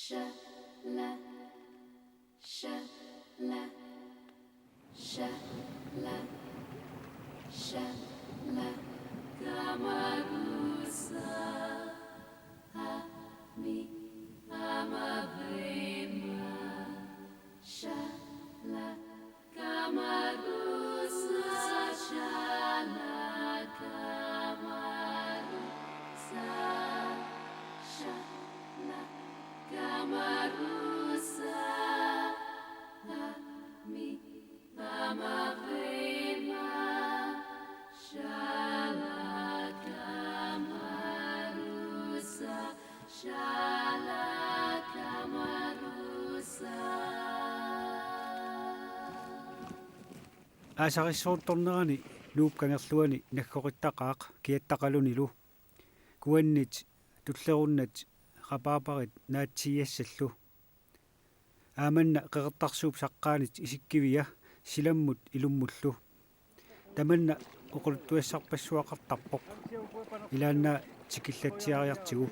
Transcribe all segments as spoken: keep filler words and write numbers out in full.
Sha la, sha la, sha la, sha la, kamarusa, a mi, ama vema, sha la, kamarusa, sha la, kamarusa, sha la, kamarusa, a mi, ama vema, sha la, kamarusa, sha la, kamarusa. Aasarissuuttornerani Nuup Kangerluani naggoqittaqaaq kiattaqalunilu. Kuannit, tullerunnat, rabarberit naatsiiassallu. Aamanna Qeqertarsuup saqqaanit isikkivia silammut ilummullu. Tamanna oqaluttuassarpassuaqartarpoq. Ilaanna tikillatsiariartigu.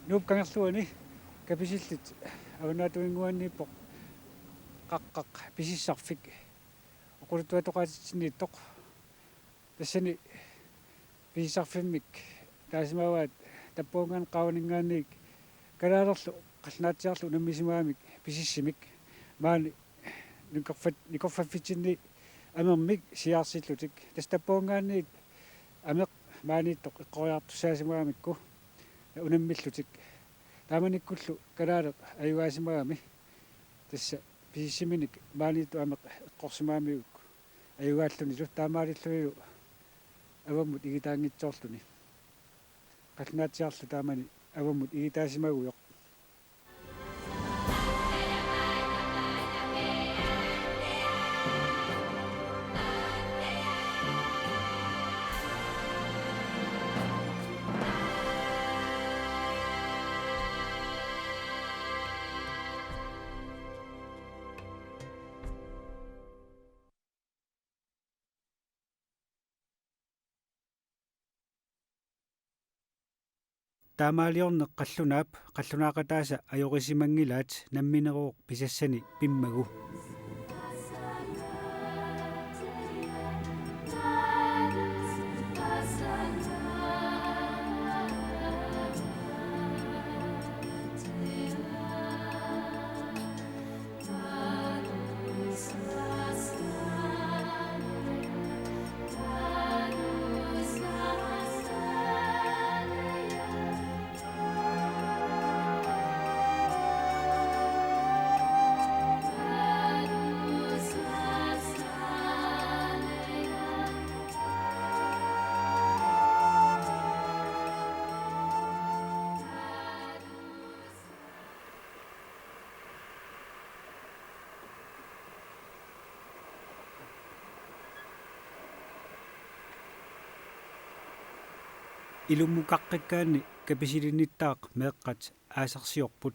Nuup Kangerluani Kapisillit Avannaatunnguaniippoq qaqqaq pisissarfik oqaluttuatoqaatitsinniittoq. Tassani pisissarfimmik taasimavaat tappavanngaanniit qaavaninngaanniit kalaalerlu qallunaatsiarlu unammisimagamik pisissimik maani nikorfat-, nikorfaffitsinni amermik siaarsillutik. Tassa tappavanngaanniit ameq maaniittoq eqqoriartussaasimagamikku unammillutik. Taamanikkullu kalaaleq ajugaasimagami tassa pisissiminik maaniittoq ameq eqqorsimagamiuk ajugaallunilu taamaalillunilu avammut igitaanngitsoorluni. Qallunaatsiarlu taamani avammut igitaasimagujoq. Taamaaliorneq qallunaap qallunaaqataasa ajoqisimanngilaat nammineruvoq pisassani pimmagu. Ilummukaqqikkaanni Kapisilinnittaaq meeqqat aasarsiorput.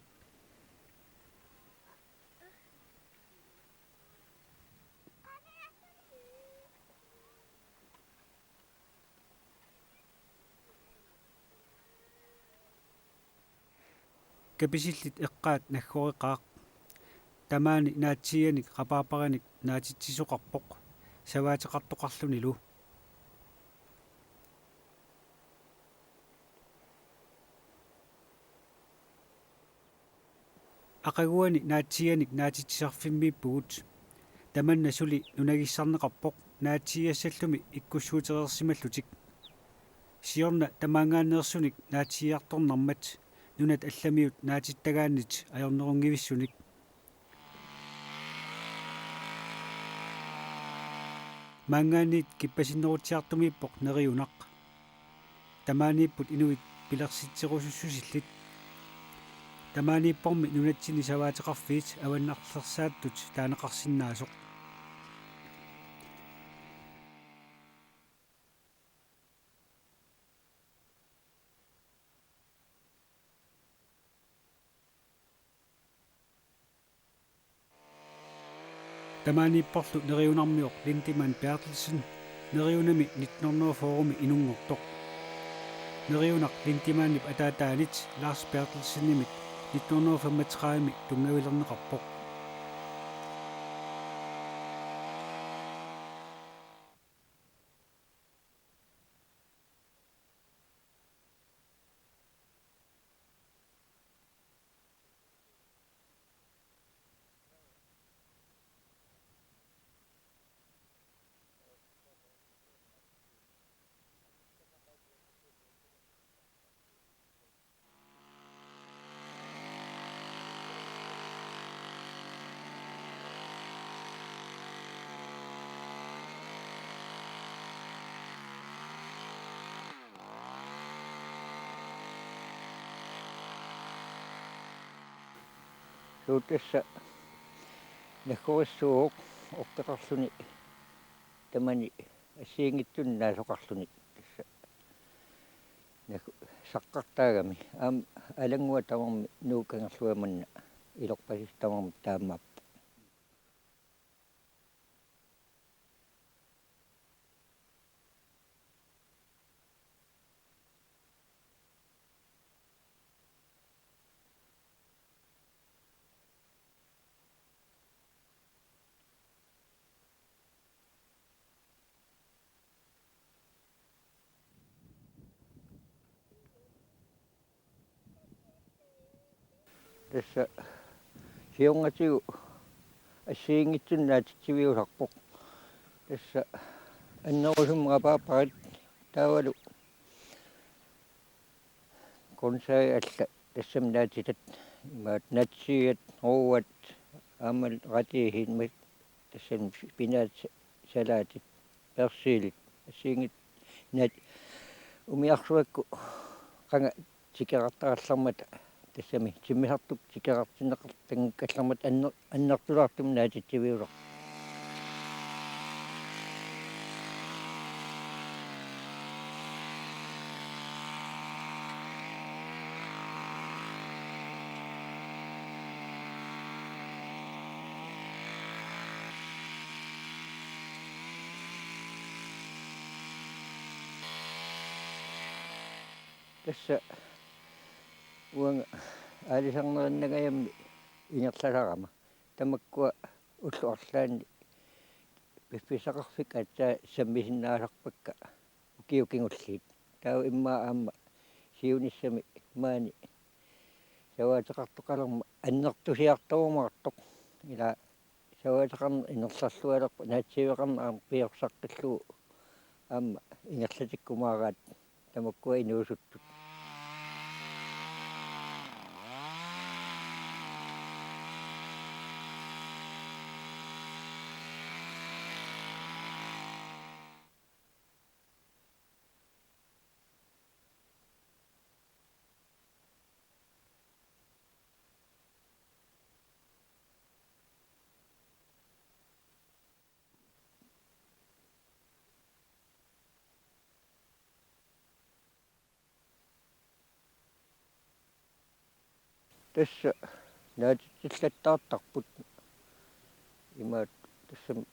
Kapisillit eqqaat naggoreqaaq. Tamaani naatsiianik rabarberimik naatitsisoqarpoq savaateqartoqarlunilu. Aqaguani naatsiianik naatitsisarfimmiippugut. Tamanna suli nunagissarneqarpoq naatsiiassallumi ikkussuutereersimallutik. Siorna tamaanngaanneersunik naatsiiartornarmat nunat allamiut naatittagaannit ajornerunngivissunik. Maanngaanniit kippasinnerutsiartumiippoq neriunaq. Tamaaniipput inuit pilersitserusussusillit. Tamaaniippormi nunatsinni savaateqarfiit avannarlersaattut taaneqarsinnaasoq. Tamaaniipporlu Neriunarmioq Lindemann Berthelsen Neriunami nitten hundrede og fyrre-mi inunngortoq. Neriunaq Lindemannip ataataanit Lars Berthelsenimit nitten hundrede og femogtredive-mi tunngavilerneqarpoq. Suu tassa naggorissuuvoq orteqarluni tamani assigiinngitsunik naasoqarluni tassa naggu-, saqqartaagami. Aamma Alannguaq tamarmi Nuuk kangerluat manna ilorpasissaq tamarmi taamaappoq. Tassa siornatigut assigiinngitsunik naatitsiviusarpoq. Tassa annerusumik rapaaparit taavalu grøntsagit allat tassami naatitat imaat natsiat, ruuat, aammalu radiisit imaat tassami spinaatsit, salaatit, persilit, assigiinngitsut naat-, umiarsuakkut qanga tikeqartarallarmata tassami timmisartut tikeqartinneqartanngikkallarmata anner-, annertulaartumik naatitsiviusarpoq. Tassa uanga aalisarnerinnangajammi ingerlasarama. Tamakkua ullut arlaanni piffissaqarfik aatsaat sammisinnaasarpakka ukiut kingulliit. Taava immaqa aamma siunissami maani savaateqartoqalermat annertusiartorumaartoq. Ila savaateqarneq ingerlallualerpoq naatsiiveqarneq aamma piorsaqqillugu aamma ingerlatikkumaaraat tamakkua inuusuttut. Tassa naatitsillattaartarput imaat tassami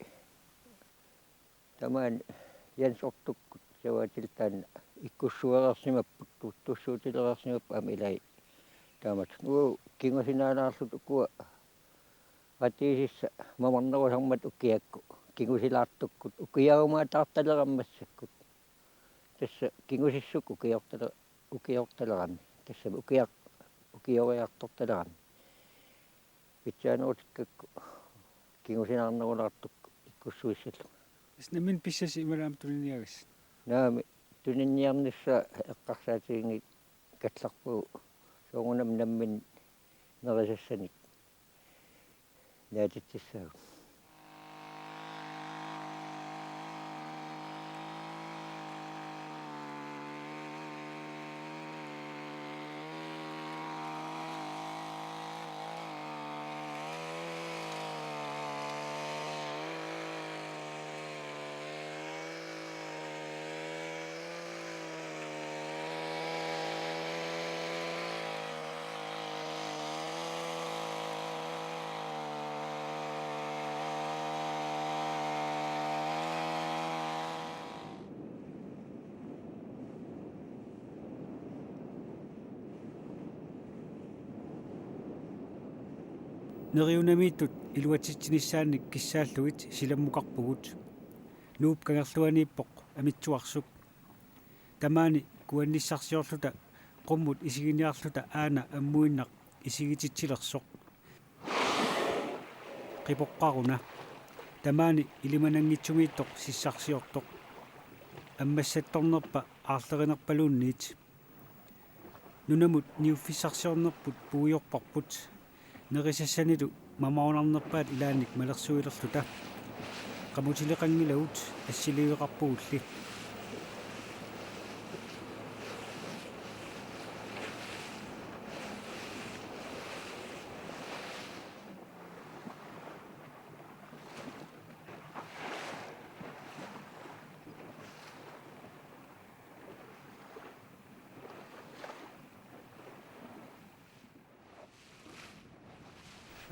tamaani Jens Ortukkut savaatillit taanna ikkussuereersimapput, tuttussuutilereersimapput aamma ilai taamatut. Uagut kingusinaalaarluta ukua ratiisissat mamarnerusarmata ukiakkut kingusilaartukkut ukiarumaataartalerammi massakkut. Tassa kingusissukkut ukiortale-, ukiortalerami. Tassami ukiaq-, ukioriartortalerami. Pitsaanerutikkakku kingusinaarnerulaartukkut ikkussuissallunga. Tassa nammineq pissasi imaluunniit tuniniagassi? Naamik, tuniniarnissaa eqqarsaatiginngikkallarpugut soorunami nammineq nerisassanik naatitsissaagut. Neriunamiittut iluatsitsinissaannik kissaallugit silammukarpugut. Nuup Kangerluaniippoq Amitsuarsup. Tamaani kuannissarsiorluta qummut isiginiarluta aana ammuinnaq isigititsilersoq. Qipoqqaruna. Tamaani ilimananngitsumiittoq sissarsiortoq. Ammassattornerpa aarlerinerpaluunniit. Nunamut niuffissarsiornerput puiorparput. Nerisassanilu mamaunarnerpaat ilaannik malersuilerluta. Qamutileqanngilagut assiliiveqarpugulli.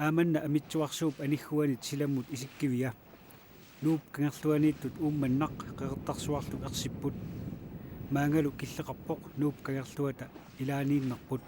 Aamanna Amitsuarsuup anigguanit silammut isikkivia. Nuup Kangerluaniittut Uummannaq Qeqertarsuarlu ersipput. Maangalu killeqarpoq Nuup Kangerluata ilaaniinnarput.